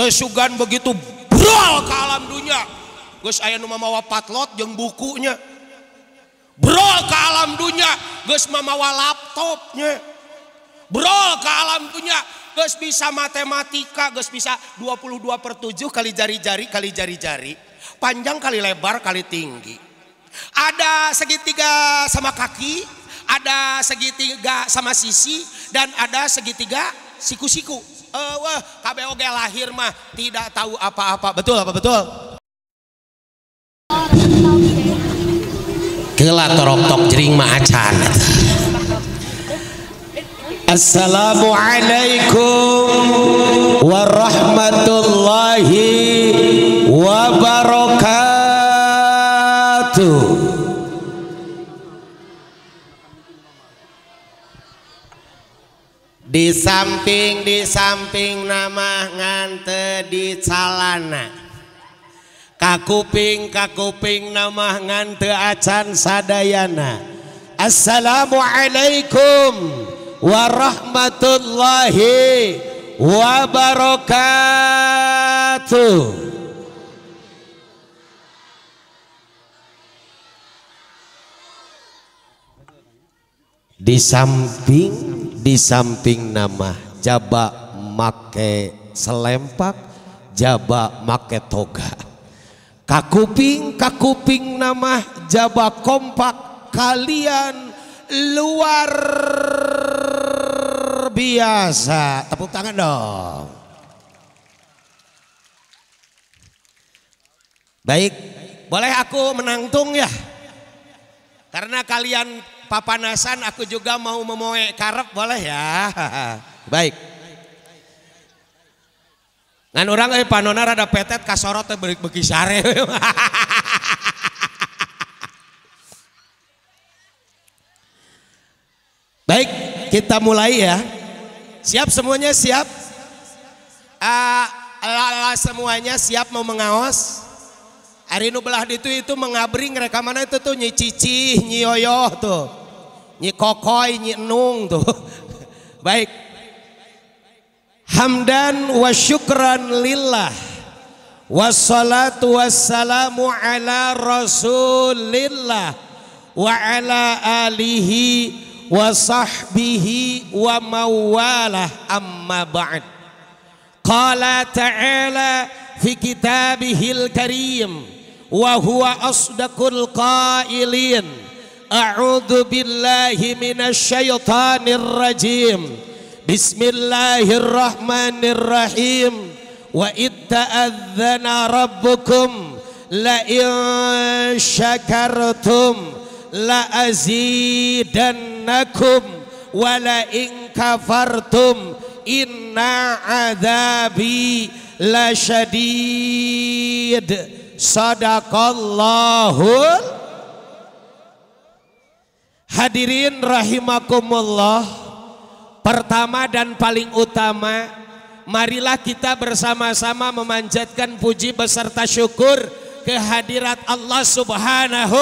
Teu sugan begitu brol ke alam dunia. Geus aya nu mamawa patlot jeung bukunya. Brol ke alam dunia, geus mamawa laptopnya. Brol ke alam dunia, geus bisa matematika, geus bisa 22/7 kali jari-jari kali jari-jari. Panjang kali lebar kali tinggi. Ada segitiga sama kaki, ada segitiga sama sisi, dan ada segitiga siku-siku. Wah, KBOG lahir mah tidak tahu apa-apa. Betul apa betul? Kela torok tok jering mah acan. Assalamualaikum warahmatullahi wabarakatuh. Di samping nama ngante di calana, kakuping kakuping nama ngante acan sadayana. Assalamualaikum warahmatullahi wabarakatuh. Di samping nama jaba make selempak, jaba make toga. Kakuping kakuping nama jaba kompak, kalian luar biasa. Tepuk tangan dong. Baik, boleh aku menangtung ya? Karena kalian papanasan, aku juga mau memoe karep, boleh ya? Baik. Ngan urang panona rada petet kasorot teh beuki sare. Baik, kita mulai ya. Siap semuanya, siap? Semuanya siap mau mengaos? Ari nu belah ditu itu mengabring rekamanna itu tuh nyi Cicih, nyi Yoyoh tuh. Nyi Kokoy, nyi Enung tuh. Baik. Hamdan wa syukran lillah. Wassalatu wassalamu ala rasulillah wa ala alihi wa sahbihi wa mawalah, amma ba'd. Qala ta'ala fi kitabihil karim wa huwa asdaqul qailin. A'udzu billahi minasyaitonir rajim. Bismillahirrahmanirrahim. Wa id ta'adzana rabbukum la in syakartum la azidannakum wa la in kafartum inna adzabi lasyadid. Sadaqallahul. Hadirin rahimakumullah, pertama dan paling utama, marilah kita bersama-sama memanjatkan puji beserta syukur kehadirat Allah Subhanahu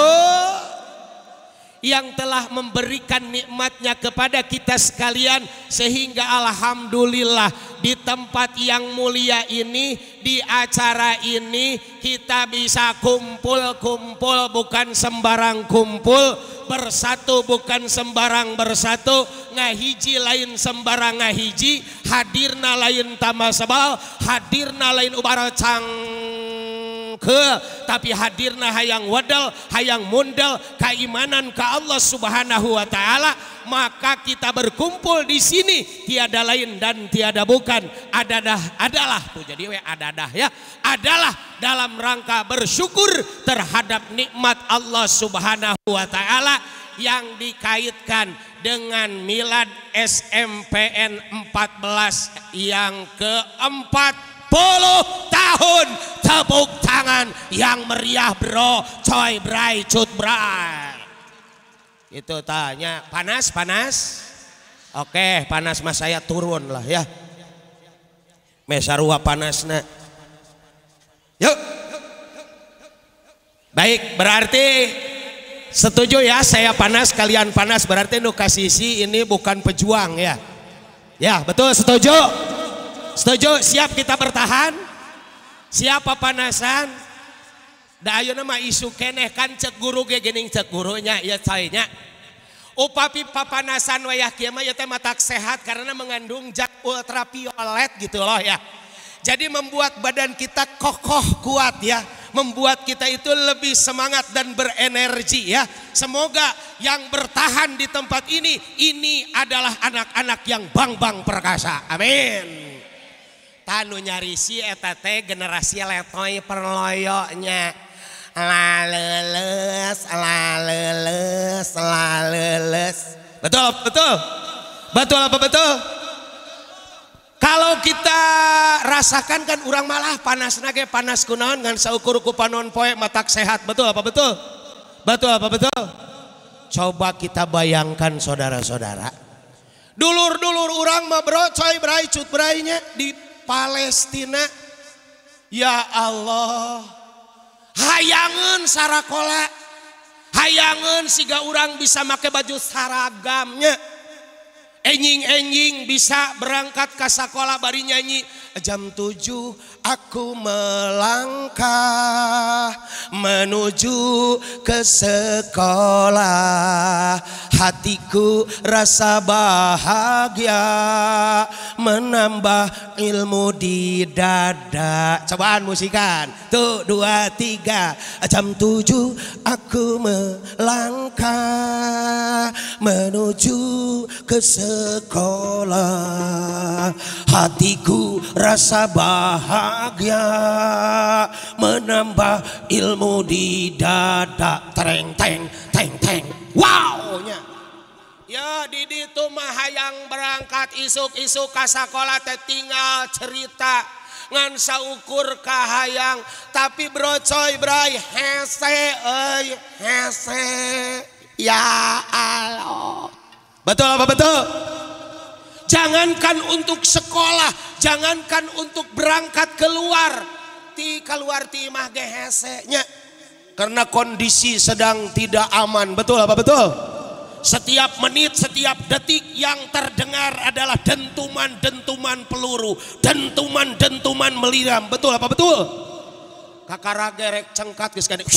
yang telah memberikan nikmatnya kepada kita sekalian, sehingga alhamdulillah di tempat yang mulia ini, di acara ini kita bisa kumpul-kumpul, bukan sembarang kumpul, bersatu bukan sembarang bersatu, ngahiji lain sembarang ngahiji, hadirna lain tamasabal, hadirna lain ubara cangke, tapi hadirna hayang wadal, hayang mundal, keimanan ke Allah Subhanahu wa taala. Maka kita berkumpul di sini tiada lain dan tiada bukan, adalah adalah tuh jadi we adadah ya, adalah dalam rangka bersyukur terhadap nikmat Allah Subhanahu wa taala yang dikaitkan dengan milad SMPN 14 yang ke-40 tahun. Tepuk tangan yang meriah bro, coy bray cut bray. Itu tanya, panas panas? Oke, panas mas saya turun lah ya. Mesarua panasna. Yuk. Baik, berarti setuju ya, saya panas, kalian panas, berarti nu kasisi ini bukan pejuang ya. Ya, betul, setuju? Setuju, siap kita bertahan? Siapa panasan? Da ayeuna mah isu keneh kan cek guru ge geuning cek gurunya ieu coynya. Upapi papanasan wayah kieu mah ieu teh matak sehat karena mengandung zat ultraviolet gitu loh ya. Jadi membuat badan kita kokoh kuat ya. Membuat kita itu lebih semangat dan berenergi ya. Semoga yang bertahan di tempat ini adalah anak-anak yang bang-bang perkasa. Amin. Tanu nyarisi eta teh generasi letoy perloyonya. Laleles, laleles, laleles. Betul, betul. Betul apa betul? Kalau kita rasakan kan urang malah panas nage panas kunaon ngan saukur ku panon poe matak sehat, betul apa betul? Betul apa betul? Coba kita bayangkan saudara-saudara. Dulur-dulur urang mah bro coy bray cut braynya di Palestina. Ya Allah. Hayangeun sarakola. Hayangeun siga urang bisa make baju saragamnya. Enjing-enjing bisa berangkat ke sekolah bari nyanyi jam 7 aku melangkah menuju ke sekolah, hatiku rasa bahagia menambah ilmu di dada. Cobaan musikan tuh 2 3 jam 7 aku melangkah menuju ke sekolah, hatiku rasa bahagia menambah ilmu di dada. Tereng teng teng teng. Wow nya. Ya di ditu mah hayang berangkat isuk-isuk ka sakola teh tinggal cerita ngan saukur kahayang, tapi bro coy bray hese euy hese ya Allah. Betul apa betul? Jangankan untuk sekolah, jangankan untuk berangkat keluar, ti keluar ti imah ge hese nya. Karena kondisi sedang tidak aman, betul apa betul? Setiap menit, setiap detik yang terdengar adalah dentuman-dentuman peluru, dentuman-dentuman meliram, betul apa betul? Kakara gerek cengkat geus gade.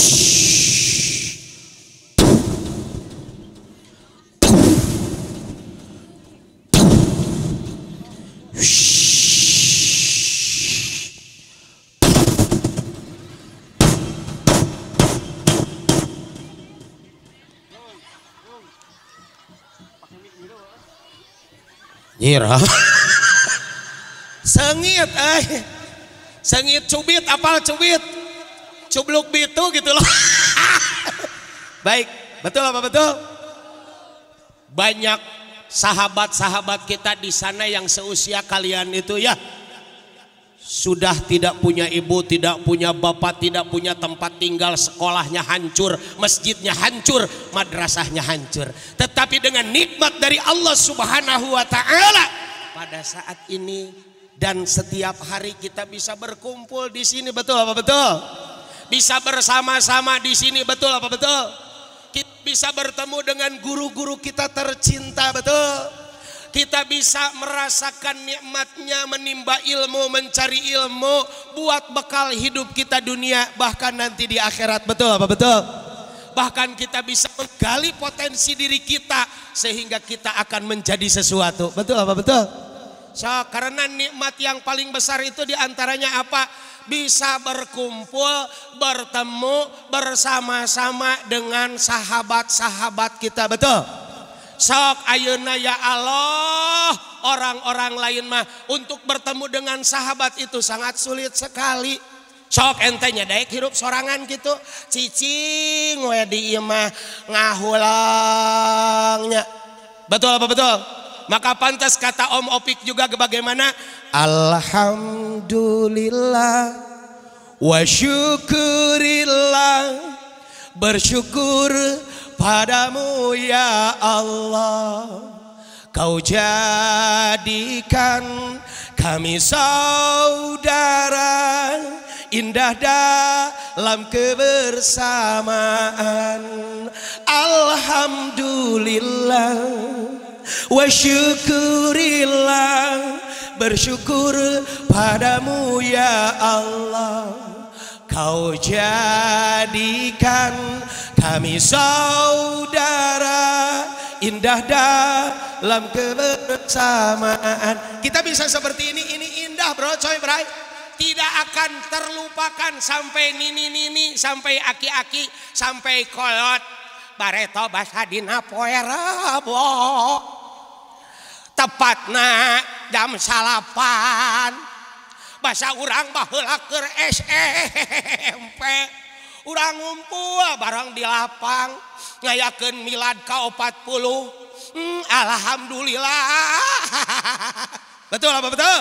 Nyirah. Sengit sengit cubit, apal cubit, cubluk bitu gitu loh. Baik, betul apa betul? Banyak sahabat-sahabat kita di sana yang seusia kalian itu ya, sudah tidak punya ibu, tidak punya bapak, tidak punya tempat tinggal, sekolahnya hancur, masjidnya hancur, madrasahnya hancur. Tetapi dengan nikmat dari Allah Subhanahu wa Ta'ala, pada saat ini dan setiap hari kita bisa berkumpul di sini, betul apa betul? Bisa bersama-sama di sini, betul apa betul? Kita bisa bertemu dengan guru-guru kita tercinta, betul? Kita bisa merasakan nikmatnya menimba ilmu, mencari ilmu buat bekal hidup kita dunia bahkan nanti di akhirat, betul apa betul? Bahkan kita bisa menggali potensi diri kita sehingga kita akan menjadi sesuatu, betul apa betul? So, karena nikmat yang paling besar itu diantaranya apa? Bisa berkumpul, bertemu bersama-sama dengan sahabat-sahabat kita, betul? Sok ayeuna ya Allah, orang-orang lain mah untuk bertemu dengan sahabat itu sangat sulit sekali. Sok entenya daek hirup sorangan gitu, cicing we di imah ngahulangnya. Betul apa betul? Maka pantas kata Om Opik juga bagaimana? Alhamdulillah wa syukurillah, bersyukur padamu ya Allah, kau jadikan kami saudara, indah dalam kebersamaan. Alhamdulillah wa syukurillah, bersyukur padamu ya Allah, kau jadikan kami saudara, indah dalam kebersamaan. Kita bisa seperti ini indah bro, coy, bray. Tidak akan terlupakan sampai nini-nini, sampai aki-aki, sampai kolot. Bareto basadina poe Rebo. Tepatna jam 9. Basa urang baheula keur SMP. Urang ngumpul bareng di lapang ngayakeun milad ka 40. Alhamdulillah. Betul apa betul?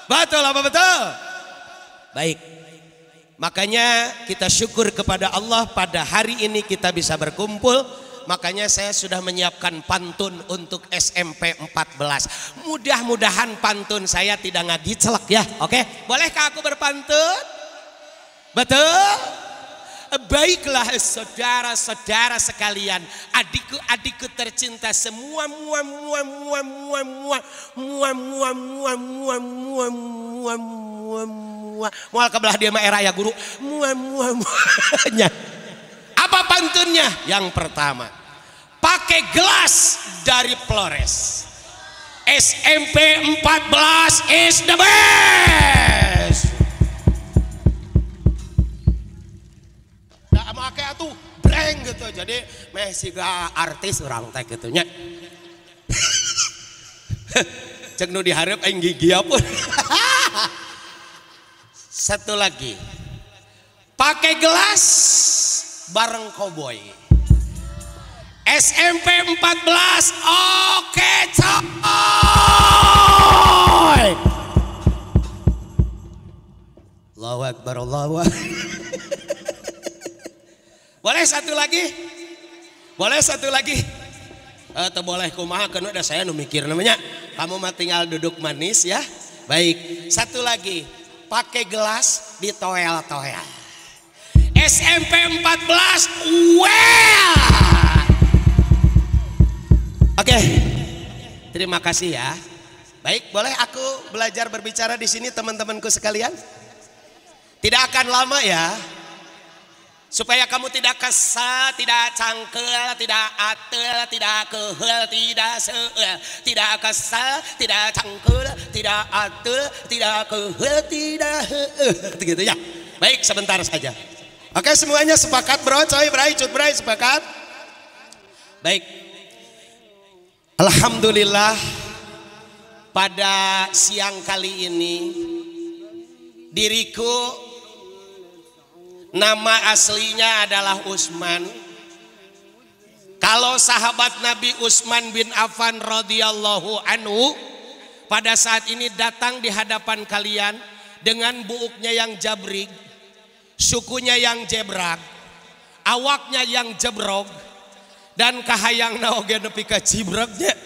Betul apa betul? Baik. Makanya kita syukur kepada Allah pada hari ini kita bisa berkumpul. Makanya saya sudah menyiapkan pantun untuk SMP 14. Mudah-mudahan pantun saya tidak ngagicelek ya. Oke? Bolehkah aku berpantun? Betul? Baiklah saudara-saudara sekalian, adikku-adikku tercinta semua, mua mua mua mua mua mua mua mua mua mua mua mua mua mual kebelah dia mah era ya guru, mua mua muanya. Apa pantunnya? Yang pertama, pakai gelas dari Flores. SMP 14 is the best. Make atuh breng gitu, jadi meh siga artis urang teh kitu nya. Cek nu dihareup aing gigi pun. Satu lagi, pakai gelas bareng koboi. SMP 14 oke coy. Allahu Akbar, Allahu Akbar. Boleh satu lagi? Boleh satu lagi? Atau boleh kumaha keun udah saya nu mikir namanya. Kamu mah tinggal duduk manis ya. Baik, satu lagi. Pakai gelas di toel-toel. SMP 14 well. Oke. Terima kasih ya. Baik, boleh aku belajar berbicara di sini teman-temanku sekalian? Tidak akan lama ya. Supaya kamu tidak kesal, tidak cangkel, tidak atel, tidak kehel, tidak seel, tidak kesal, tidak cangkel, tidak atel, tidak kehel, tidak heel, gitu ya. Baik, sebentar saja. Oke, semuanya sepakat bro, coy, bray, cut, bray, sepakat? Baik. Alhamdulillah pada siang kali ini diriku, nama aslinya adalah Usman. Kalau sahabat Nabi Usman bin Affan radhiyallahu anhu pada saat ini datang di hadapan kalian dengan buuknya yang jabrig, sukunya yang jebrak, awaknya yang jebrog, dan kahayang naoge nepi ka cibreknya,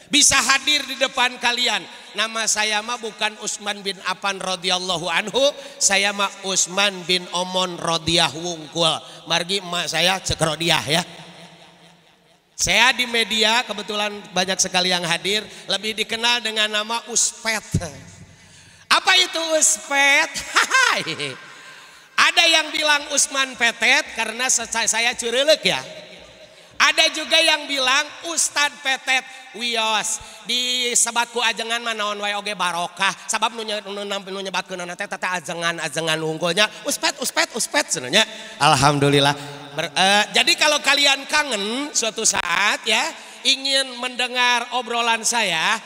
bisa hadir di depan kalian. Nama saya mah bukan Usman bin Affan radhiyallahu anhu, saya mah Usman bin Omon Rodiah Wungkul. Margi emak saya cek Rodiah ya. Saya di media kebetulan banyak sekali yang hadir, lebih dikenal dengan nama Uspet. Apa itu Uspet? Ada yang bilang Usman Petet karena saya curelek ya. Ada juga yang bilang Ustad Petet wios di sebatku ajengan manaon wae oge barokah sabab nu nyebatkeun teh teh ajengan-ajengan unggulnya Uspet Uspet Uspet sebenarnya. Alhamdulillah. Jadi kalau kalian kangen suatu saat ya ingin mendengar obrolan saya,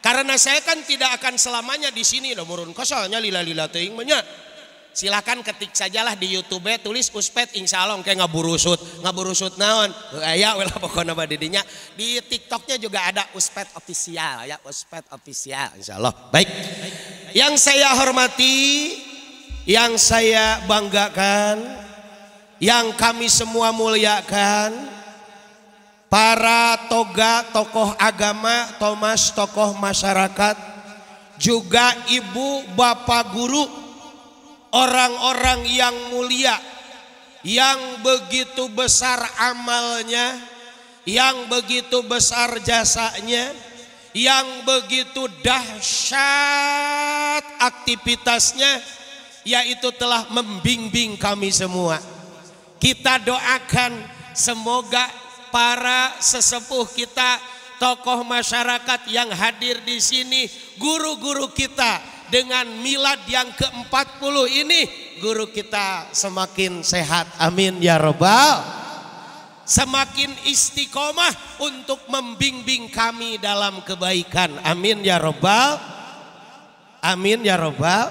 karena saya kan tidak akan selamanya di sini loh, murun kosolnya lila-lila teuing mah nya. Silakan ketik sajalah di YouTube, tulis Uspet, insya Allah kayak ngaburusut naon, ya welah pokoknya badidinya. Di TikToknya juga ada Uspet Official ya, Uspet Official insya Allah. Baik, yang saya hormati, yang saya banggakan, yang kami semua muliakan, para toga tokoh agama, Thomas tokoh masyarakat, juga ibu bapak guru, orang-orang yang mulia, yang begitu besar amalnya, yang begitu besar jasanya, yang begitu dahsyat aktivitasnya, yaitu telah membimbing kami semua. Kita doakan semoga para sesepuh kita, tokoh masyarakat yang hadir di sini, guru-guru kita dengan milad yang ke-40 ini, guru kita semakin sehat. Amin ya robbal. Semakin istiqomah untuk membimbing kami dalam kebaikan. Amin ya robbal. Amin ya robbal.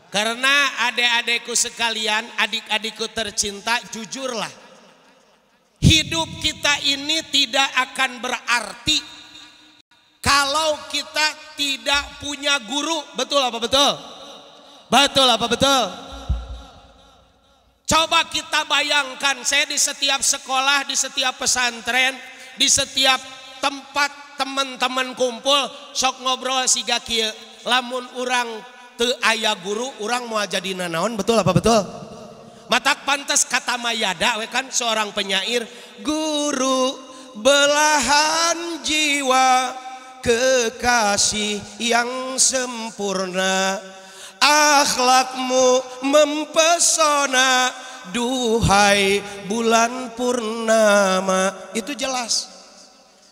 Karena adik-adikku sekalian, adik-adikku tercinta, jujurlah, hidup kita ini tidak akan berarti kalau kita tidak punya guru. Betul apa betul? Betul apa betul? Coba kita bayangkan, saya di setiap sekolah, di setiap pesantren, di setiap tempat teman-teman kumpul, sok ngobrol siga kieu, lamun urang teu aya guru, urang moal jadi nanaon, betul apa betul? Matak pantas kata Mayada we kan, seorang penyair, guru belahan jiwa, kekasih yang sempurna, akhlakmu mempesona, duhai bulan purnama. Itu jelas.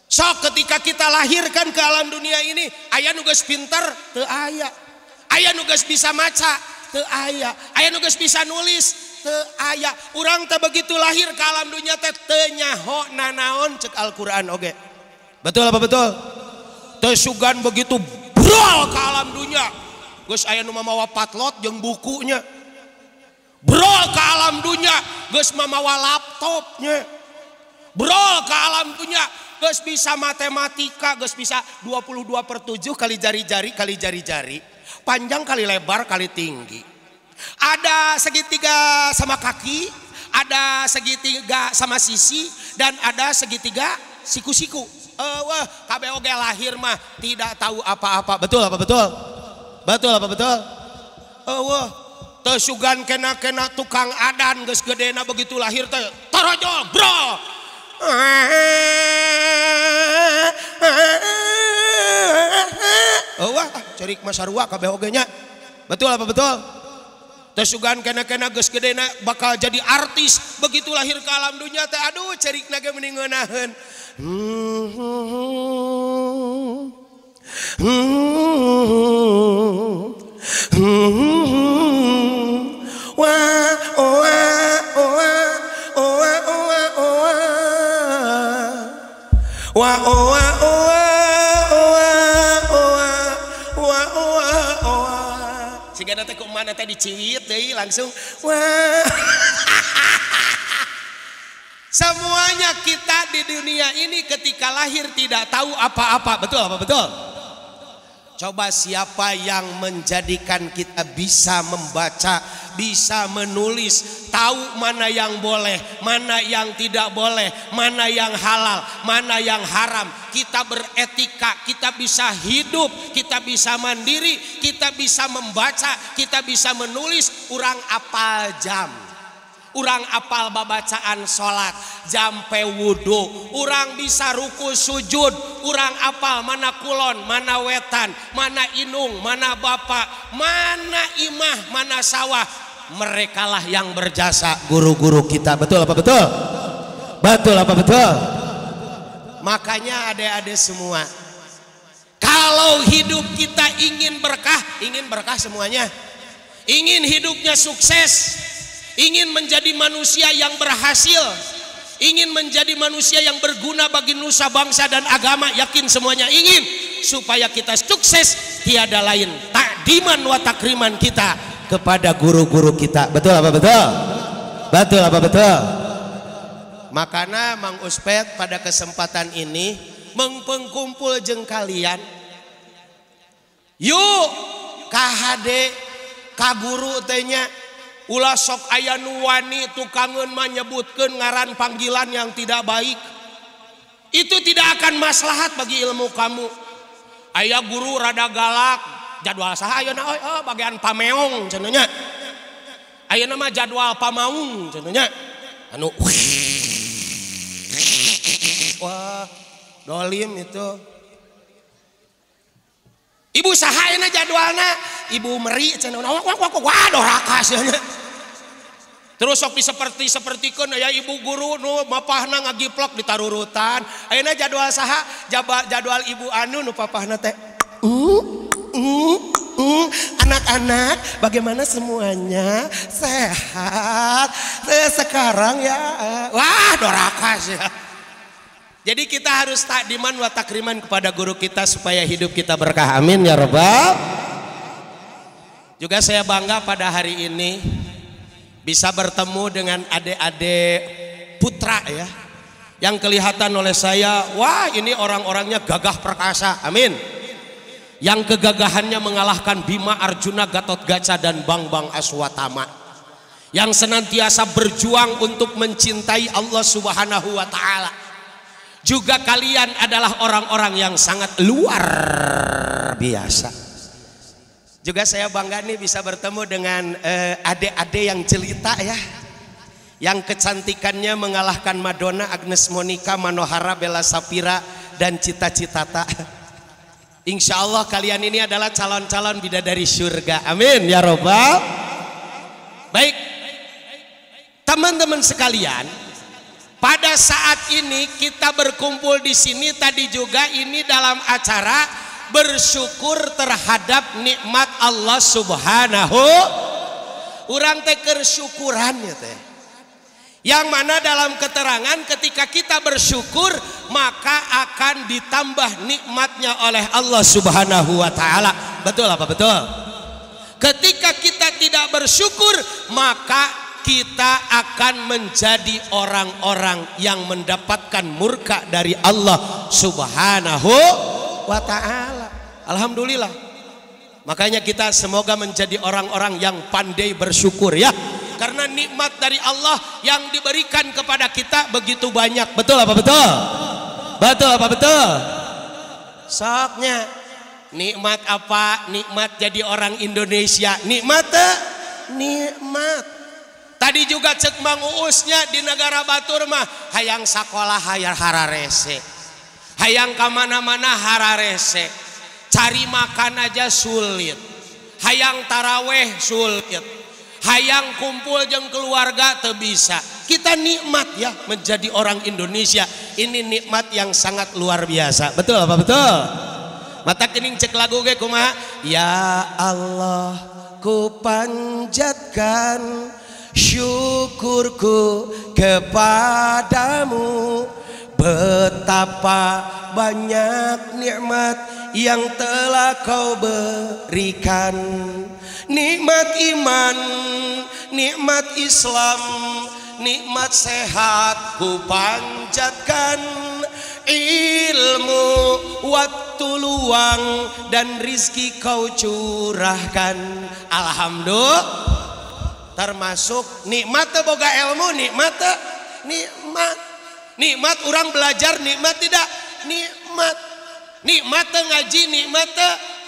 So ketika kita lahirkan ke alam dunia ini, aya nu geus pinter teu aya, aya nu geus bisa maca teu aya, aya nu geus bisa nulis teu aya. Urang teh begitu lahir ke alam dunia teh teu nyaho nanaon, cek Al-Qur'an oge. Betul apa betul? Teu sugan begitu brol ke alam dunia, geus aya nu mamawa patlot jeung bukunya. Brol ke alam dunia, geus mamawa laptopnya. Brol ke alam dunia, geus bisa matematika, geus bisa 22/7 kali jari-jari kali jari-jari, panjang kali lebar kali tinggi. Ada segitiga sama kaki, ada segitiga sama sisi, dan ada segitiga siku-siku. Wah, KBOG lahir mah tidak tahu apa-apa. Betul apa betul? Betul apa betul? Wah, teu sugan kena-kena tukang adan geus gedena begitu lahir teh torojol bro. Wah, cerik mah sarua kabeh oge nya. Betul apa betul? Teu sugan kena-kena geus gedena bakal jadi artis, begitu lahir ke alam dunia teh aduh cerikna ge mending ngeunaheun. Wah wah wah wah wah wah wah wah wah wah wah. Sigana teh kumaha teh diciwit deui langsung wah. Semuanya kita di dunia ini ketika lahir tidak tahu apa-apa. Betul apa betul? Coba siapa yang menjadikan kita bisa membaca, bisa menulis, tahu mana yang boleh, mana yang tidak boleh, mana yang halal, mana yang haram. Kita beretika, kita bisa hidup, kita bisa mandiri, kita bisa membaca, kita bisa menulis. Urang apal jam, urang apal babacaan sholat, jampe wudu, urang bisa ruku sujud, urang apal mana kulon, mana wetan, mana inung, mana bapak, mana imah, mana sawah. Merekalah yang berjasa, guru-guru kita. Betul apa betul? Betul apa betul? Makanya adik-adik semua, kalau hidup kita ingin berkah semuanya, ingin hidupnya sukses, ingin menjadi manusia yang berhasil, ingin menjadi manusia yang berguna bagi nusa bangsa dan agama, yakin semuanya ingin supaya kita sukses, tiada lain takdiman wa takriman kita kepada guru-guru kita. Betul apa betul? Betul apa betul? Makanya Mang Uspet pada kesempatan ini mengpengkumpul jeng kalian, yuk KHD ka guru tehnya. Ulah sok aya nu wani tukangeun menyebutkeun ngaran panggilan yang tidak baik. Itu tidak akan maslahat bagi ilmu kamu. Aya guru rada galak, jadwal saha ayeuna euy, oh, bagian pameong cenah nya. Ayeuna mah jadwal pamaung cenah nya. Anu wah, dolim itu. Ibu saha ayeuna jadwalna? Ibu Meri cenah wah doraka sia nya. Terus sok diseperti-sepertikeun aya ibu guru nu mapahna ngagiplok ditarurutan. Ayeuna jadwal saha? Jadwal ibu anu nu papahna teh. Anak-anak bagaimana semuanya? Sehat? Sekarang ya. Wah doraka sia. Jadi kita harus takdiman wa takriman kepada guru kita supaya hidup kita berkah. Amin ya rabbal. Juga saya bangga pada hari ini bisa bertemu dengan adik-adik putra ya. Yang kelihatan oleh saya, wah ini orang-orangnya gagah perkasa. Amin. Yang kegagahannya mengalahkan Bima, Arjuna, Gatotkaca dan Bang-Bang Aswatama. Yang senantiasa berjuang untuk mencintai Allah Subhanahu wa taala. Juga kalian adalah orang-orang yang sangat luar biasa. Juga saya bangga nih bisa bertemu dengan adik-adik yang jelita ya. Yang kecantikannya mengalahkan Madonna, Agnes Monica, Manohara, Bella Safira, dan Cita Citata. Insya Allah kalian ini adalah calon-calon bidadari surga. Amin ya robbal. Baik, teman-teman sekalian, pada saat ini kita berkumpul di sini tadi juga ini dalam acara bersyukur terhadap nikmat Allah Subhanahu. Urang teh keur syukuran ya teh. Yang mana dalam keterangan ketika kita bersyukur maka akan ditambah nikmatnya oleh Allah Subhanahu wa taala. Betul apa betul? Ketika kita tidak bersyukur maka kita akan menjadi orang-orang yang mendapatkan murka dari Allah Subhanahu wa ta'ala. Alhamdulillah. Makanya kita semoga menjadi orang-orang yang pandai bersyukur ya. Karena nikmat dari Allah yang diberikan kepada kita begitu banyak. Betul apa betul? Betul apa betul? Soknya nikmat apa? Nikmat jadi orang Indonesia. Nikmat nikmat. Tadi juga cek Mang Uusnya di negara batur mah hayang sakolah hayang hararese, hayang kamana-mana hararese, cari makan aja sulit, hayang taraweh sulit, hayang kumpul jeung keluarga teu bisa. Kita nikmat ya menjadi orang Indonesia. Ini nikmat yang sangat luar biasa. Betul apa betul? Mata kening cek lagu ge kumaha? Ya Allah, ku panjatkan syukurku kepadamu, betapa banyak nikmat yang telah kau berikan. Nikmat iman, nikmat Islam, nikmat sehat ku panjatkan. Ilmu, waktu luang dan rizki kau curahkan. Alhamdulillah. Termasuk nikmat boga ilmu, nikmat nikmat. Nikmat orang belajar, nikmat tidak? Nikmat. Nikmat ngaji, nikmat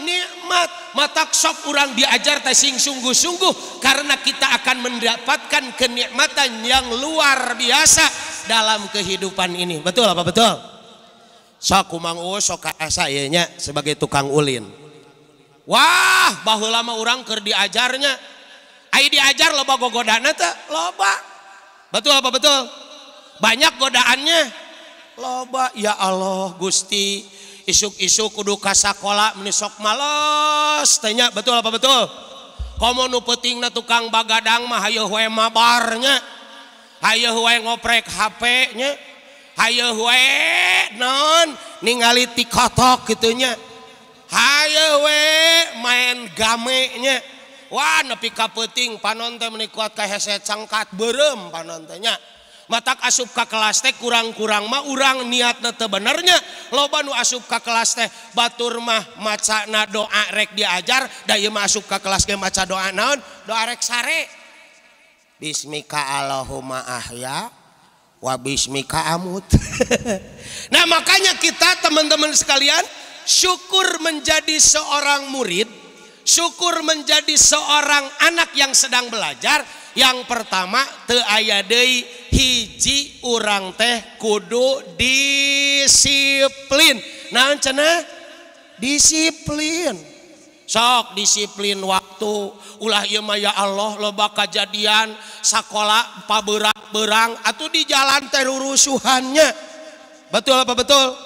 nikmat. Matak sok orang diajar teh sing sungguh-sungguh karena kita akan mendapatkan kenikmatan yang luar biasa dalam kehidupan ini. Betul apa betul? Sok ku Mang Uus sok asa ieu nya sebagai tukang ulin. Wah, baheula mah urang keur diajarnya. Ai diajar loba gogodana teh, loba. Betul apa betul? Banyak godaannya. Loba, ya Allah Gusti, isuk-isuk kudu ka sakola meni sok males teh nya, betul apa betul? Komo nu peutingna tukang bagadang mah hayoh we mabarnya. Hayoh we ngoprek HP nya. Hayoh we non ningali TikTok kitu nya. Hayoh we main game nya. Wah nepi ka peuting panon teh meni kuat ka hese cangkat beureum panon teh nya. Matak asup ka kelas teh kurang-kurang mah urang niatna teu benernya. Loba nu asup ka kelas teh batur mah macana doa rek diajar, da ieu mah asup ka kelas ge maca doa naon? Doa rek sare. Bismika Allahumma ahya wa bismika amut. Nah makanya kita teman-teman sekalian syukur menjadi seorang murid, syukur menjadi seorang anak yang sedang belajar. Yang pertama teu aya deui hiji urang teh kudu disiplin. Naon cenah? Disiplin. Sok disiplin waktu. Ulah ieu mah ya Allah loba kajadian sakola pabeurang-beurang atuh di jalan teh rurusuhannya. Betul apa betul?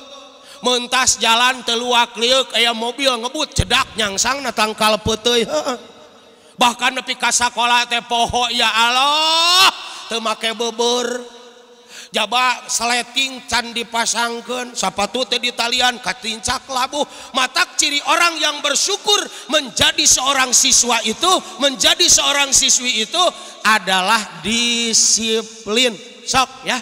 Mentas jalan teu luak lieuk aya mobil ngebut cedak nyangsangna tangkal peuteuy. Heeh. Bahkan nepi ka sakola teh poho ya Allah teu make beubeur. Jaba sleting can dipasangkeun, sapatu teh ditalian katincak labuh. Matak ciri orang yang bersyukur menjadi seorang siswa itu, menjadi seorang siswi itu adalah disiplin. Sok ya.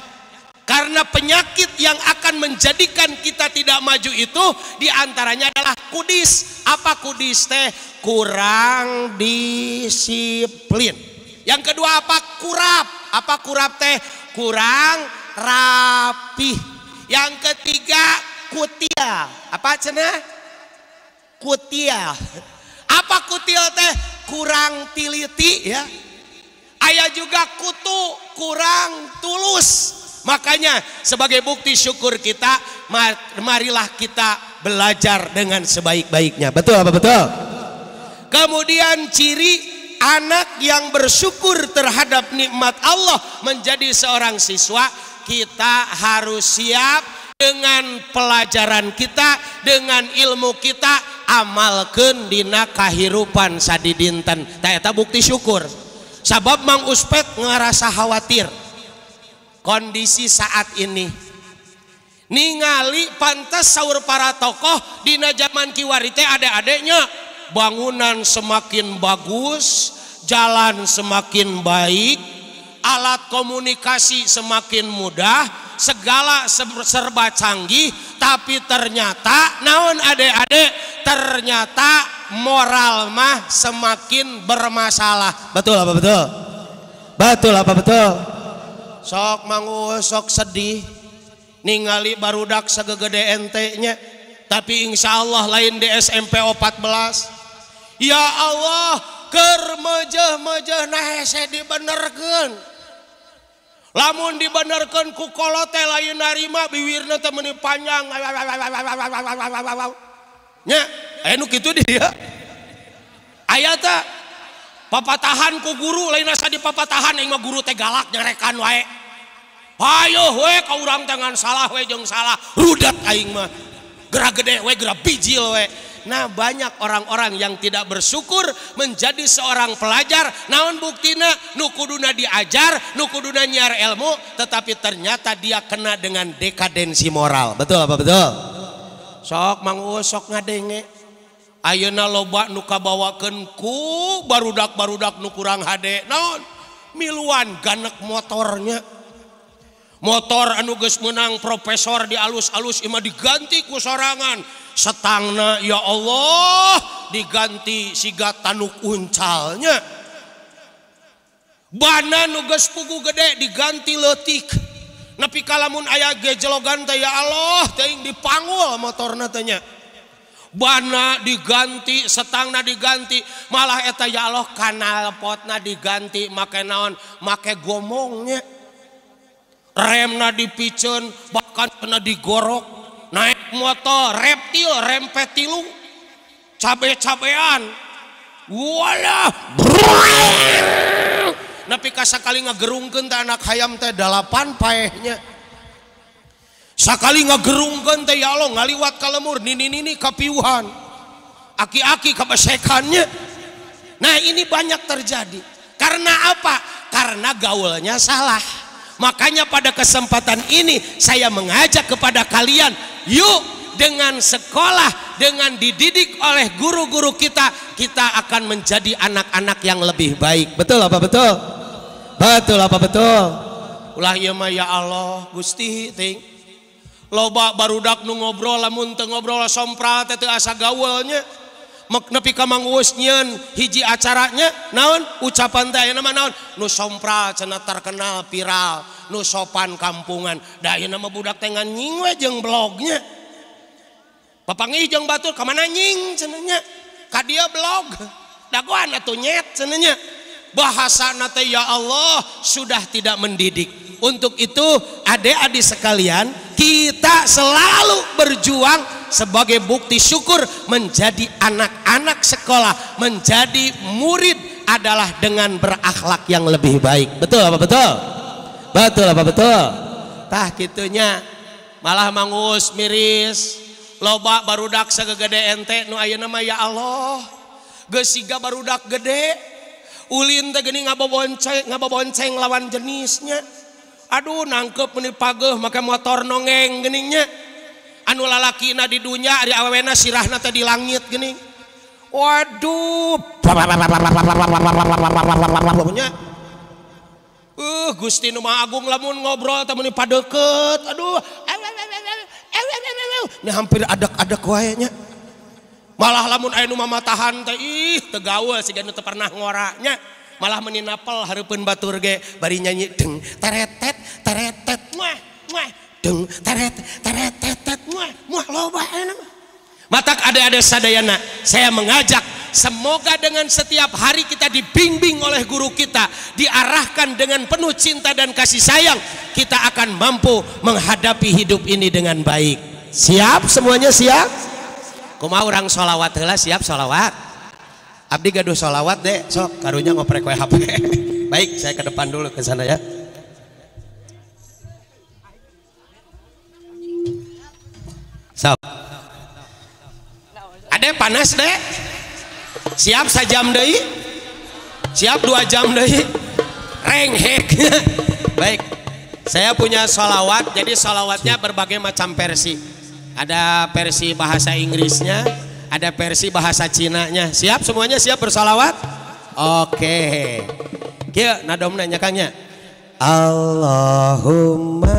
Karena penyakit yang akan menjadikan kita tidak maju itu diantaranya adalah kudis. Apa kudis teh? Kurang disiplin. Yang kedua apa? Kurap. Apa kurap teh? Kurang rapih. Yang ketiga kutil. Apa cenah? Kutil. Apa kutil teh? Kurang tiliti ya. Aya juga kutu, kurang tulus. Makanya sebagai bukti syukur kita, marilah kita belajar dengan sebaik-baiknya. Betul apa betul? Kemudian ciri anak yang bersyukur terhadap nikmat Allah menjadi seorang siswa, kita harus siap dengan pelajaran kita, dengan ilmu kita, amalkeun dina kahirupan sadidinten. Tah eta bukti syukur. Sabab Mang Uspet ngerasa khawatir kondisi saat ini. Ningali pantas saur para tokoh dina zaman kiwari teh ade-adeknya bangunan semakin bagus, jalan semakin baik, alat komunikasi semakin mudah, segala serba canggih, tapi ternyata naon adek-adek, ternyata moral mah semakin bermasalah. Betul apa betul? Betul apa betul? Sok mangu sok sedih ningali barudak segede ente nya, tapi insya Allah lain di SMP 14. Ya Allah, keur mejeh-mejeh nah hese dibenerkeun. Lamun dibenerkeun ku kolot teh lain narima, biwirna teh meuni panjang. Nya, aya nu kitu di dieu. Aya teh papatahan ku guru, lain asa dipapatahan aing mah guru teh galak nyarekan wae. Hayoh we ka urang teh ngan salah we jeung salah, rudat aing mah. Geura gede we, geura bijil we. Nah, banyak orang-orang yang tidak bersyukur menjadi seorang pelajar. Naon buktina? Nu kuduna diajar, nu kuduna nyiar ilmu, tetapi ternyata dia kena dengan dekadensi moral. Betul apa betul? Sok Mang Uus sok ngadenge. Ayeuna loba nu kabawakeun ku barudak-barudak nu kurang hade. Naon? Miluan ganek motornya. Motor anu geus meunang profesor di alus-alus imah diganti ku sorangan. Setangna ya Allah diganti siga tanuk uncalnya. Bana nu geus pugu gede diganti leutik. Nepi ka lamun aya gejelogan teh ya Allah teuing dipanggul motorna teh nya. Bana diganti, setangna diganti, malah eta ya Allah kanalpotna diganti make naon? Make gomongnya. Remna dipiceun, bahkan kena digorok. Naik motor reptil rempet tilu, cabe-cabean, walah, nepi ka sakali ngagerungkeun teh anak hayam teh 8 paehnya. Sakali ngagerungkeun teh ya Allah ngaliwat ka lemur, nini-nini kapiuhan, aki-aki kabesekannya. Nah ini banyak terjadi. Karena apa? Karena gaulnya salah. Makanya pada kesempatan ini saya mengajak kepada kalian, yuk dengan sekolah, dengan dididik oleh guru-guru kita, kita akan menjadi anak-anak yang lebih baik. Betul apa betul? Betul apa betul? Ulah ieu mah ya Allah Gusti ting. Loba barudak nu ngobrol lamun teu ngobrol sompral teh teu asa gaulnya. Nepi ka Mang Uus nyieun hiji acaranya naon ucapan teh ayeuna mah naon nu sompral cenah terkenal viral, nu sopan kampungan. Da ayeuna mah budak teh ngan nying we jeung blognya. Papanggih jeung batur ka mana nying cenah nya? Ka dieu blog. Dagoan atuh nyet cenah nya. Bahasana teh ya Allah sudah tidak mendidik. Untuk itu adik-adik sekalian, kita Kita selalu berjuang sebagai bukti syukur menjadi anak-anak sekolah, menjadi murid adalah dengan berakhlak yang lebih baik. Betul apa betul? Betul apa betul? Tah kitunya malah mangus miris loba barudak sagegede ente nu ayeuna mah ya Allah geus siga barudak gede ulin teh geuning ngabobonceng lawan jenisnya. Aduh nangkep meni pageuh make motor nongeng geningnya. Anu lalakina di dunya ari awewena sirahna teh di langit geuning. Waduh. Gusti nu Maha Agung lamun ngobrol teh meni padeukeut. Aduh. Ini hampir adak-adak wae nya. Malah lamun aya nu mamatahan teh ih teu gaul siga nu teu pernah ngora nya. Malah meni napel hareupeun batur ge bari nyanyi deng teretet teretet muah muah deng teret teretet muah muah loba ayeuna mah. Matak ade-ade sadayana, saya mengajak semoga dengan setiap hari kita dibimbing oleh guru kita, diarahkan dengan penuh cinta dan kasih sayang, kita akan mampu menghadapi hidup ini dengan baik. Siap semuanya siap? Kumaha urang sholawat heula, siap sholawat? Abdi gaduh sholawat deh, sok karunya ngoprek we HP. Baik, saya ke depan dulu ke sana ya. Sok. Ade panas deh. Siap sajam deui? Siap 2 jam deui? Renghek. Baik. Saya punya sholawat, jadi sholawatnya berbagai macam versi. Ada versi bahasa Inggrisnya, ada versi bahasa Cinanya. Siap semuanya siap bersolawat? Oke. Kieu nadomna nya Kang nya. Allahumma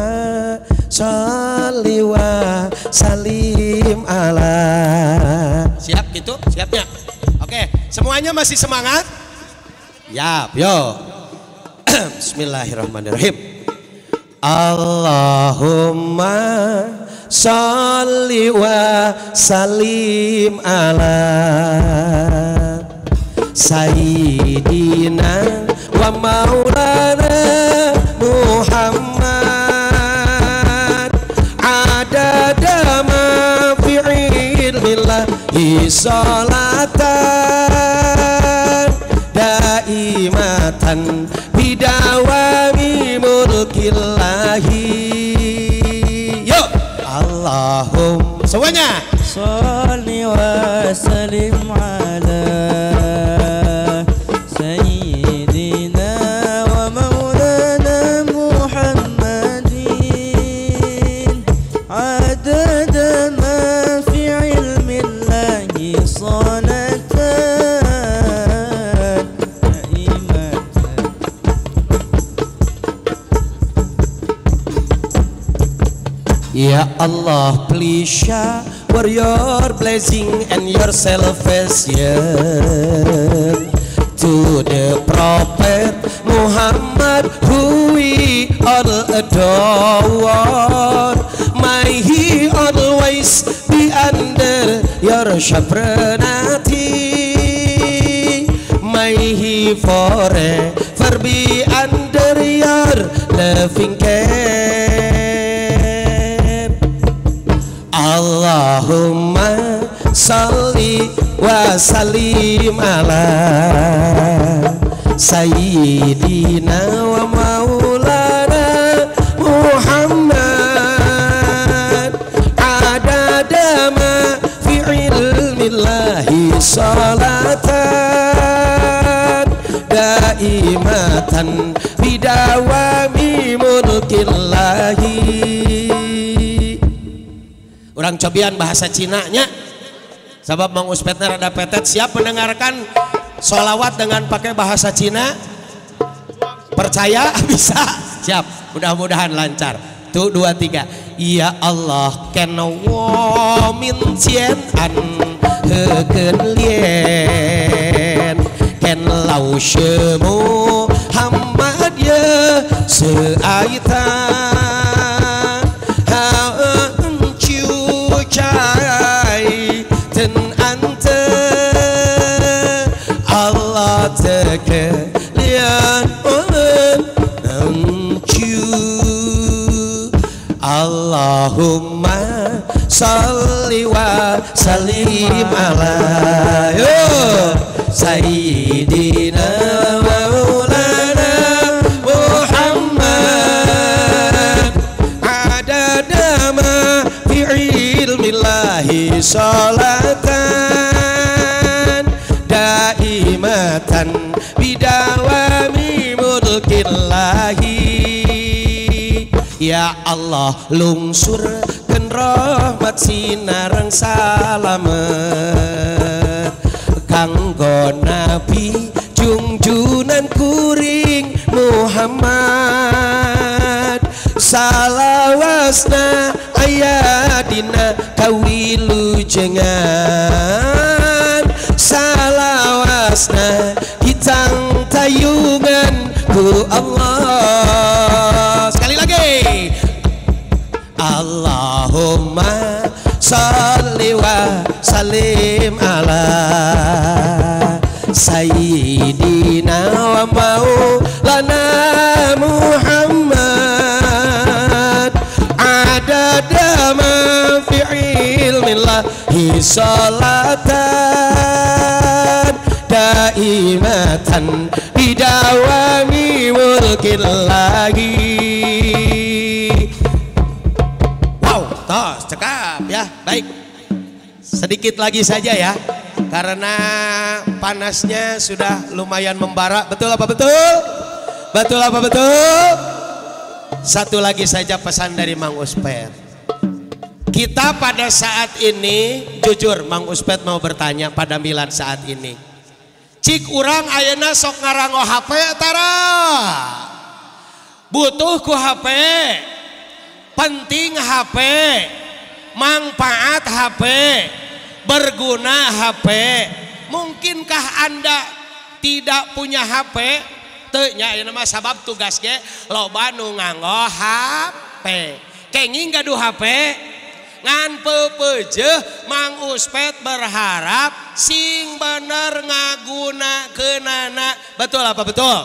sholli wa salim ala. Siap gitu? Siapnya? Oke, semuanya masih semangat? Siap, yo. Bismillahirrahmanirrahim. Allahumma sholli wa salim ala Sayyidina wa maulana Muhammad adada ma fi ilmillahi sholatan daimatan bidawami mulkillahi. Yuk Allahumma semuanya sholli wa sallim ala sayyidina wa maulana Muhammadin adada ma fi ilmillahi sholatan daimatan. Ya Allah, please shower your blessing and your salvation to the Prophet Muhammad who we all adore. May he always be under your sovereignty. May he forever be under your loving care. Allahumma sholli wa sallim ala sayyidina wa maulana Muhammad adada ma fi ilmillahi sholatan daimatan bidawami mulkillahi. Orang cobian bahasa Cinanya sebab Mang Uspetna rada petet. Siap mendengarkan sholawat dengan pakai bahasa Cina? Percaya bisa? Siap, mudah-mudahan lancar. Tuh 2 3. Ya Allah ken wo min cien an he ken lien ken lau she Muhammad ye se aita chai ten ante Allah teke lian omen chu. Allahumma sholli wa sallim ala Sayyidina Maulana Muhammad adada ma fi ilmillahi sholatan daimatan bidawami mulkillahi. Ya Allah lungsurkeun rahmat sinareng salamet kanggo nabi jungjunan kuring Muhammad salawasna aya dina kawilujengan salawasna hitang tayungan ku Allah. Sekali lagi Allahumma sholli wa sallim ala Sayyidina wa maulana Muhammad adada ma fi ilmillahi sholatan daimatan bidawami mulkillahi. Wow, tos cekap ya. Baik, sedikit lagi saja ya, karena panasnya sudah lumayan membara. Betul apa betul? Betul apa betul? Satu lagi saja pesan dari Mang Uspet. Kita pada saat ini, jujur Mang Uspet mau bertanya pada milad saat ini. Cik urang ayeuna sok ngarango HP tara. Butuh ku HP. Penting HP. Manfaat HP. Berguna HP. Mungkinkah Anda tidak punya HP? Teu nya ayeuna mah sabab tugas ge loba nu nganggo HP. Kenging gaduh HP? Ngan peupeujeuh Mang Uspet berharap sing bener ngagunakeunana. Betul apa betul?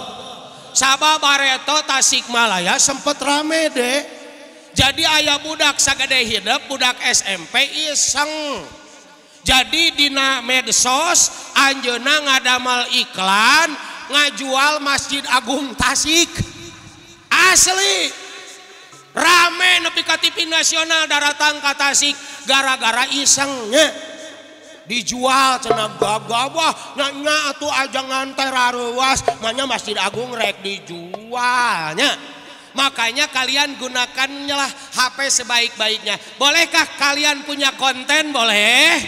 Sabab bareto Tasikmalaya sempet rame deh. Jadi aya budak sagede hidep, budak SMP iseng. Jadi dina medsos anjeunna ngadamal iklan ngajual Masjid Agung Tasik. Asli. Rame nepi ka TV nasional daratang ka Tasik gara-gara isengnya dijual cenah gagabah nya atuh ajangan teh rareuwas manya Masjid Agung rek dijualnya. Makanya kalian gunakannya lah HP sebaik-baiknya. Bolehkah kalian punya konten? Boleh.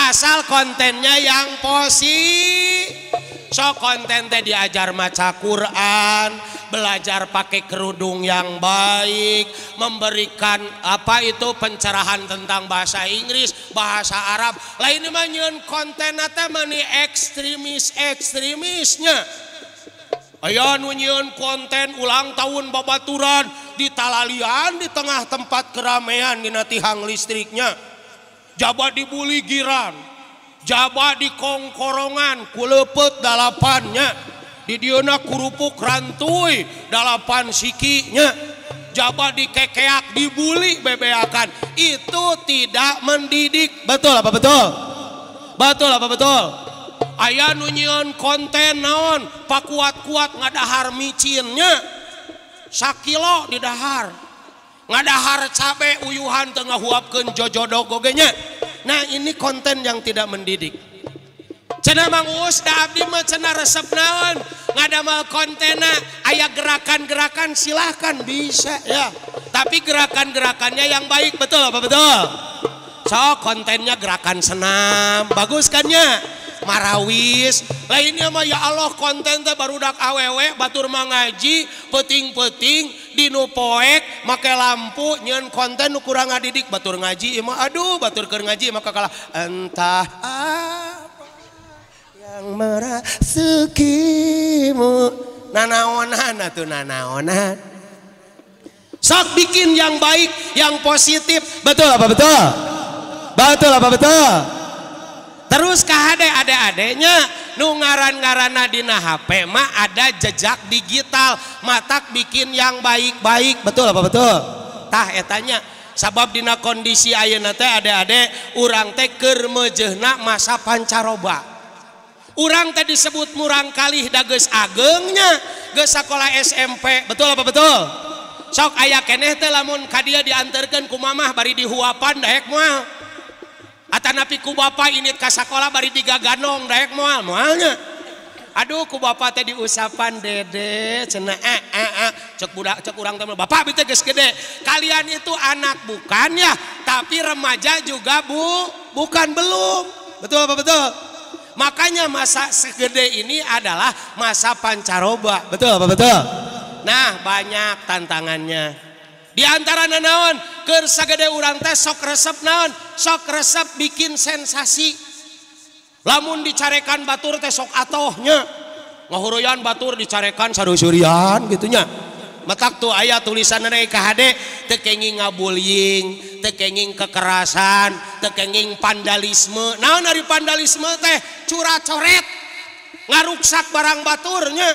Asal kontennya yang positif. So konten teh diajar maca Quran, belajar pakai kerudung yang baik, memberikan apa itu pencerahan tentang bahasa Inggris, bahasa Arab. Lain mah nyieun konten teh mani ekstremis-ekstremisnya. Aya nu nyieun konten ulang tahun babaturan di talalian di tengah tempat keramaian dina tihang listriknya. Jaba dibuli giran, jaba di kongkorongan kulepet dalapannya, di dieuna kurupuk rantuy dalapan sikinya, jaba dikekeak dibuli bebeakan. Itu tidak mendidik. Betul apa betul? Betul apa betul? Aya nu nyieun konten naon pakuat-kuat ngadahar micinnya sakilo didahar, ngadahar cabe uyuhan teu ngahuapkeun jojodog oge nya. Nah ini konten yang tidak mendidik. Cenah Mang Uus da abdi mah cenah resep naon ngadamal kontena aya gerakan-gerakan silahkan bisa ya, tapi gerakan-gerakannya yang baik. Betul apa betul? So kontennya gerakan senam bagus kan nya, marawis lainnya mah ya Allah konten teh barudak awewe batur mah ngaji peuting-peuting dinu poek make lampu nyeun konten nu kurang ngadidik batur ngaji mah aduh batur keur ngaji mah kalah entah apa yang merasukimu nanaonan atuh nanaonan. Sok bikin yang baik, yang positif. Betul apa betul? Betul apa betul? Terus kahade ade-adenya nu ngaran-ngaranna dina HP mah ada jejak digital, matak bikin yang baik-baik. Betul apa betul? Tah etanya sabab dina kondisi ayeuna teh ade-ade urang teh keur meujeuhna masa pancaroba. Urang teh disebut murang kalih da geus ageungnya, geus sakola SMP, betul apa betul? Sok aya keneh teh lamun ka dieu dianterkeun ku mamah bari dihuapan daek moal. Atanapi ku bapa init ka sakola bari digaganong daek moal, moalnya. Aduh ku bapak teh diusapan dede cenah cek budak cek urang teh bapak abi teh geus gede. Kalian itu anak bukan ya, tapi remaja juga bu, bukan belum. Betul apa betul? Makanya masa segede ini adalah masa pancaroba. Betul apa betul? Nah, banyak tantangannya. Di antara naon keur sagede urang teh sok resep naon? Sok resep bikin sensasi. Lamun dicarekan batur teh sok atohnya. Ngahuruyan batur dicarekan sarusurian gitunya. Matak tuh aya tulisan KHD teu kenging ngabullying, teu kenging kekerasan, teu kenging vandalisme. Naon ari vandalisme teh? Cura-coret, ngaruksak barang baturnya.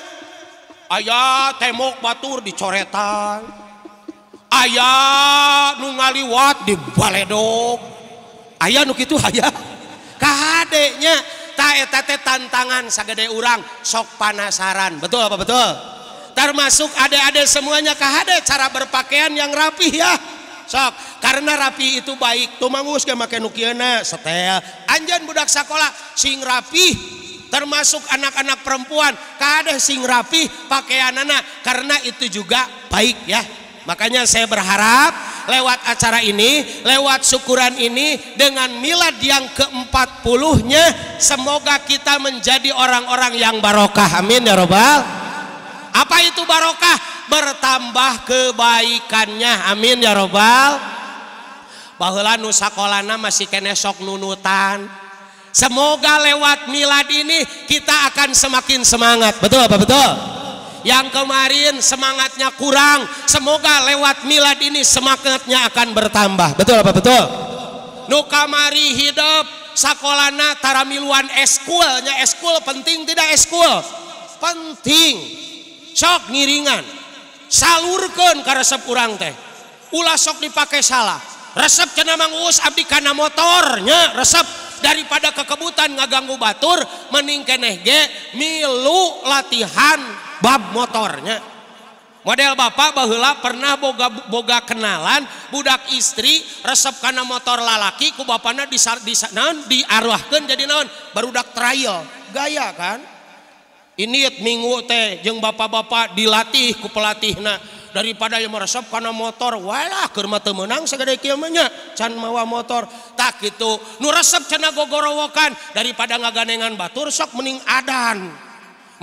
Aya tembok batur dicoretan. Aya nu ngaliwat dibaledog. Aya nu kitu aya. KHD-nya ta eta teh tantangan sagede urang sok panasaran. Betul apa betul? Termasuk adik-adik semuanya KHD cara berpakaian yang rapih ya. Sok, karena rapi itu baik. Tuh mangus ge make nu kieuna setel. Anjeun budak sakola sing rapih. Termasuk anak-anak perempuan KHD sing rapih pakaianana karena itu juga baik ya. Makanya saya berharap lewat acara ini, lewat syukuran ini, dengan milad yang ke-40-nya, semoga kita menjadi orang-orang yang barokah. Amin ya robbal. Apa itu barokah? Bertambah kebaikannya. Amin ya robbal. Baheula nu sakolana masih keneh sok nunutan. Semoga lewat milad ini kita akan semakin semangat. Betul apa betul? Yang kemarin semangatnya kurang, semoga lewat milad ini semangatnya akan bertambah. Betul apa betul? Nu kamari hidup sakolana taramiluan eskulnya, eskul penting tidak eskul? Penting. Sok ngiringan, salurkeun ka resep urang teh. Ulah sok dipake salah. Resep cenah Mang Uus abdi kana motornya, resep daripada kekebutan ngaganggu batur, mending keneh ge milu latihan bab motornya. Model bapak baheula pernah boga kenalan budak istri resep kana motor lalaki ku bapana diarwahkeun jadi naon barudak trial gaya kan. Ini minggu teh jeung bapak-bapak dilatih ku pelatihna daripada yang meresep kana motor walah keur mah teu meunang sagede kieu mah nya can mawa motor tak kitu nu resep cenah gogorowokan daripada ngaganengan batur sok mending adan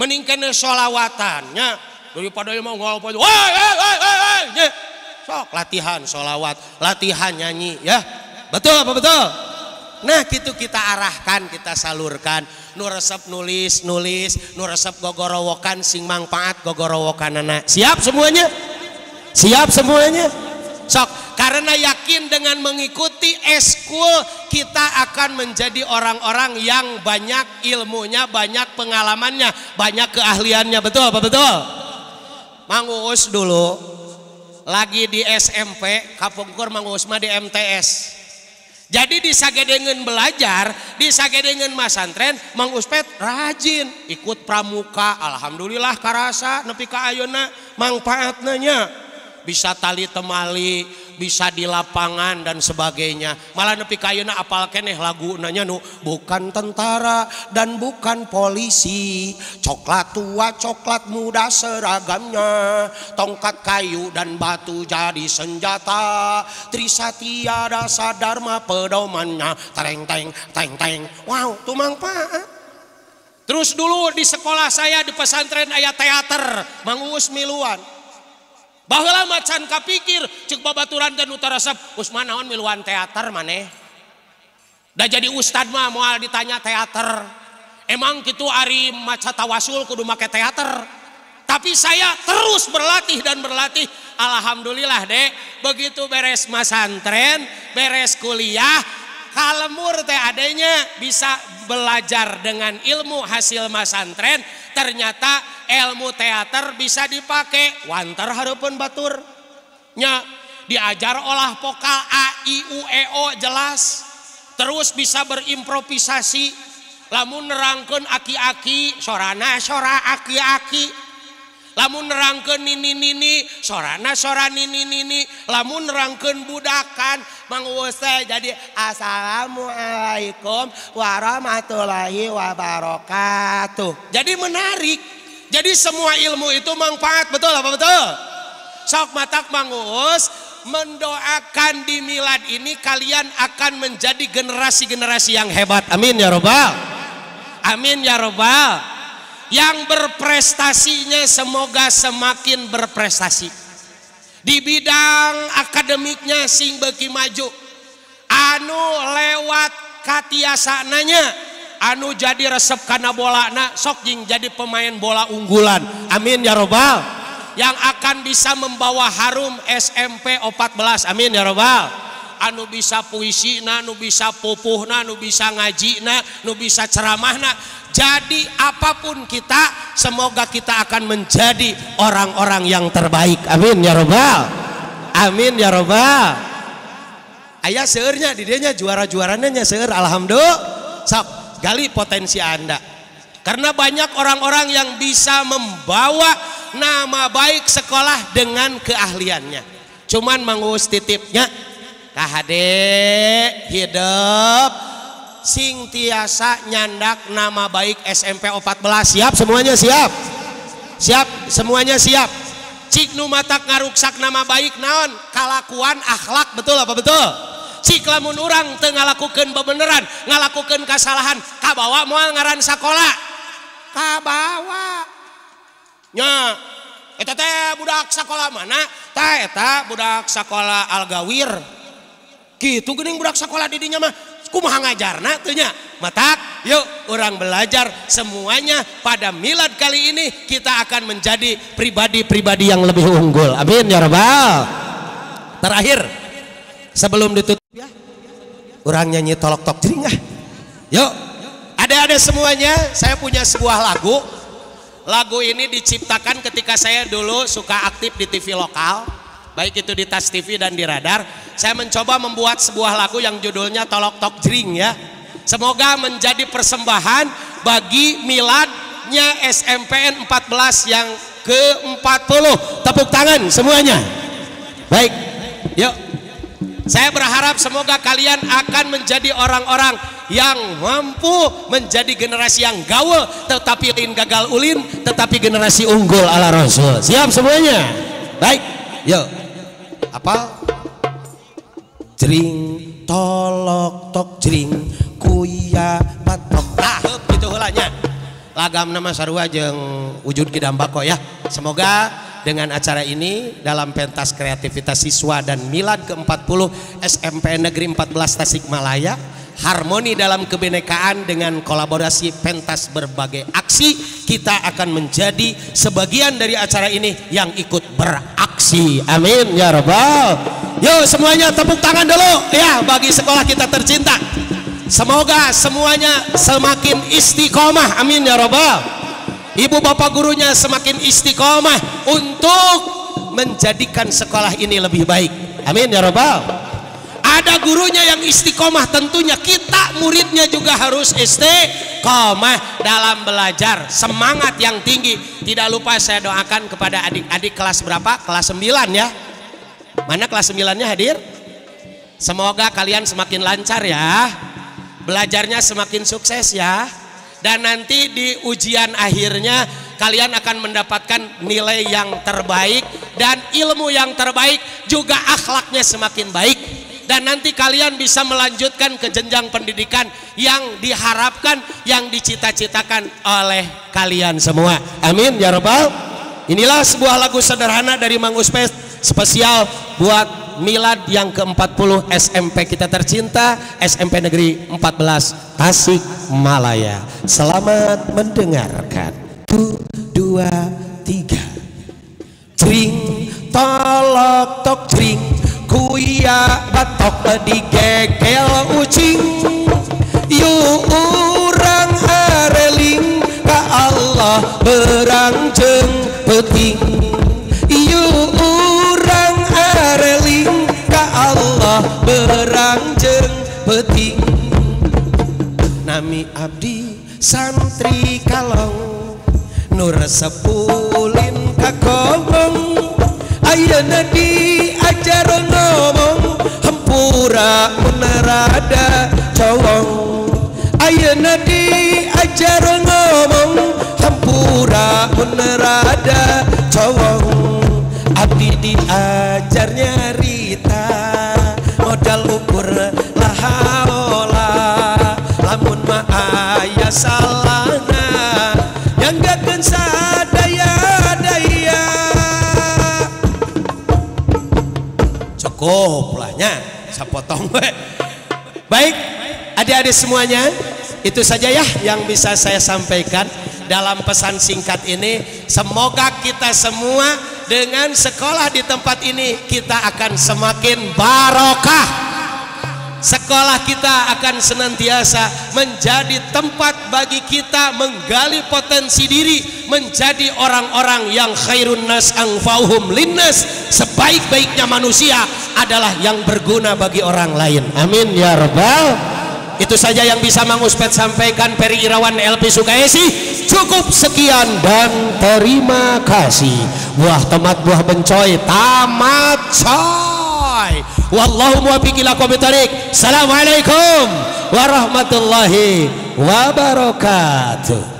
mending kene sholawatan nya daripada yang mau ngolpo woi woi woi woi nya sok latihan sholawat latihan nyanyi ya. Betul apa betul? Nah gitu kita arahkan, kita salurkan. Nu resep nulis nulis, nu resep gogorowokan sing mangpaat gogorowokanana. Siap semuanya? Siap semuanya? Sok, karena yakin dengan mengikuti eskul kita akan menjadi orang-orang yang banyak ilmunya, banyak pengalamannya, banyak keahliannya. Betul apa betul? Mang Uus dulu lagi di SMP, kapungkur Mang Uus mah di MTS. Jadi di sagedengeun belajar, di sagedengeun masantren, Mang Uspet rajin ikut pramuka, alhamdulillah karasa nepi ka ayeuna mangpaatna nya. Bisa tali temali, bisa di lapangan dan sebagainya. Malah nepi ka ayeuna apal keneh laguna nya nu bukan tentara dan bukan polisi, coklat tua coklat muda seragamnya, tongkat kayu dan batu jadi senjata, Trisatya dasa dharma pedomannya, tereng teng teng teng. Wow, tuh mangpaat. Terus dulu di sekolah saya di pesantren aya teater, Mang Uus miluan. Baheula mah can kapikir ceuk babaturan teh nu taresep, "Us mah naon miluan teater maneh?" Da jadi ustad mah moal ditanya teater. Emang kitu ari maca tawasul kudu make teater. Tapi saya terus berlatih dan berlatih. Alhamdulillah dek, begitu beres masantren, beres kuliah, kalemur teh adanya bisa belajar dengan ilmu hasil masantren. Ternyata ilmu teater bisa dipakai wantar hareupeun batur nya. Diajar olah vokal A I U E O jelas. Terus bisa berimprovisasi. Lamun nerangkeun aki-aki sorana sora aki-aki. Lamun nerangkeun nini-nini sorana sora nini-nini. Lamun nerangkeun budakan Mang Uus teh jadi assalamualaikum warahmatullahi wabarakatuh. Jadi menarik. Jadi semua ilmu itu manfaat, betul apa betul? Sok matak Mang Uus mendoakan di milad ini kalian akan menjadi generasi-generasi yang hebat. Amin ya robbal. Amin ya robbal. Yang berprestasinya semoga semakin berprestasi. Di bidang akademiknya sing beuki maju. Anu lewat katiasananya, anu jadi resep kana bolana sok jing jadi pemain bola unggulan. Amin ya robbal. Yang akan bisa membawa harum SMP 14. Amin ya robbal. Anu bisa puisina, anu bisa pupuhna, anu bisa ngajina, anu bisa ceramahna. Jadi apapun kita, semoga kita akan menjadi orang-orang yang terbaik. Amin ya robbal. Amin ya robbal. Aya seueurnya di dieu nya juara-juaranya nya seueur, alhamdulillah. Sok gali potensi Anda. Karena banyak orang-orang yang bisa membawa nama baik sekolah dengan keahliannya. Cuman Mang Uus titipnya KHD hidup sing tiasa nyandak nama baik SMP 14. Siap semuanya, siap? Siap semuanya, siap. Cik nu matak ngaruksak nama baik naon? Kalakuan akhlak, betul apa betul? Cik lamun urang teu ngalakukeun bebeneran, ngalakukeun kasalahan, kabawa moal ngaran sakola? Kabawa. Nya, eta teh budak sakola mana? Tah eta budak sakola Algawir. Gitu geuning budak sakola di dinya mah. Kumaha ngajarna teu nya? Matak, yuk orang belajar semuanya pada milad kali ini kita akan menjadi pribadi-pribadi yang lebih unggul. Amin ya robbal. Terakhir sebelum ditutup ya, orang nyanyi tolok tok jering ah. Yuk, ada-ada semuanya, saya punya sebuah lagu. Lagu ini diciptakan ketika saya dulu suka aktif di TV lokal, baik itu di Tas TV dan di Radar. Saya mencoba membuat sebuah lagu yang judulnya Tolok Tok Jering ya. Semoga menjadi persembahan bagi miladnya SMPN 14 yang ke-40. Tepuk tangan semuanya. Baik, yuk. Saya berharap semoga kalian akan menjadi orang-orang yang mampu menjadi generasi yang gaul, tetapi lain gagal ulin, tetapi generasi unggul ala Rasul. Siap semuanya? Baik, yuk. Apa? Jering tolok tok jering kuya batok. Nah, gitu hulanya. Lagam nama sarua jeung wujud kidambako ya. Semoga dengan acara ini dalam pentas kreativitas siswa dan milad ke-40 SMP Negeri 14 Tasikmalaya, harmoni dalam kebinekaan dengan kolaborasi pentas berbagai aksi, kita akan menjadi sebagian dari acara ini yang ikut beraksi. Amin ya robbal. Yuk semuanya tepuk tangan dulu ya bagi sekolah kita tercinta. Semoga semuanya semakin istiqomah. Amin ya robbal. Ibu bapak gurunya semakin istiqomah untuk menjadikan sekolah ini lebih baik. Amin ya robbal. Ada gurunya yang istiqomah, tentunya kita muridnya juga harus istiqomah dalam belajar, semangat yang tinggi. Tidak lupa saya doakan kepada adik-adik kelas berapa? Kelas 9 ya. Mana kelas 9-nya hadir? Semoga kalian semakin lancar ya. Belajarnya semakin sukses ya. Dan nanti di ujian akhirnya kalian akan mendapatkan nilai yang terbaik dan ilmu yang terbaik, juga akhlaknya semakin baik. Dan nanti kalian bisa melanjutkan ke jenjang pendidikan yang diharapkan, yang dicita-citakan oleh kalian semua. Amin ya robbal. Inilah sebuah lagu sederhana dari Mang Uspes spesial buat milad yang ke-40 SMP kita tercinta, SMP Negeri 14 Tasikmalaya. Selamat mendengarkan. 1, 2, 3. Jring tolok tok jring kuya batok digegel ucing. Yu urang areling ka Allah berang jeung peuting. Yu urang areling peuting. Nami abdi santri kalong nu resep ulin ka kobong. Ayeuna diajar ngomong hampura mun rada cowong. Ayeuna diajar ngomong hampura mun rada cowong. Abdi diajar nyarita modal ukur lahaola. Lamun mah aya salahna nyanggakeun sadaya-daya. Cukup lah nya, sapotong we. Baik, adik-adik semuanya, itu saja ya yang bisa saya sampaikan dalam pesan singkat ini. Semoga kita semua dengan sekolah di tempat ini kita akan semakin barokah. Sekolah kita akan senantiasa menjadi tempat bagi kita menggali potensi diri, menjadi orang-orang yang khairun nas anfa'uhum linnas. Sebaik-baiknya manusia adalah yang berguna bagi orang lain. Amin ya rabbal. Itu saja yang bisa Mang Uspet sampaikan. Peri Irawan LP Sukaesi. Cukup sekian dan terima kasih. Buah tomat buah bencoy tamat coy. Wallahu muwaffiq ila aqwamit thoriq. Assalamualaikum warahmatullahi wabarakatuh.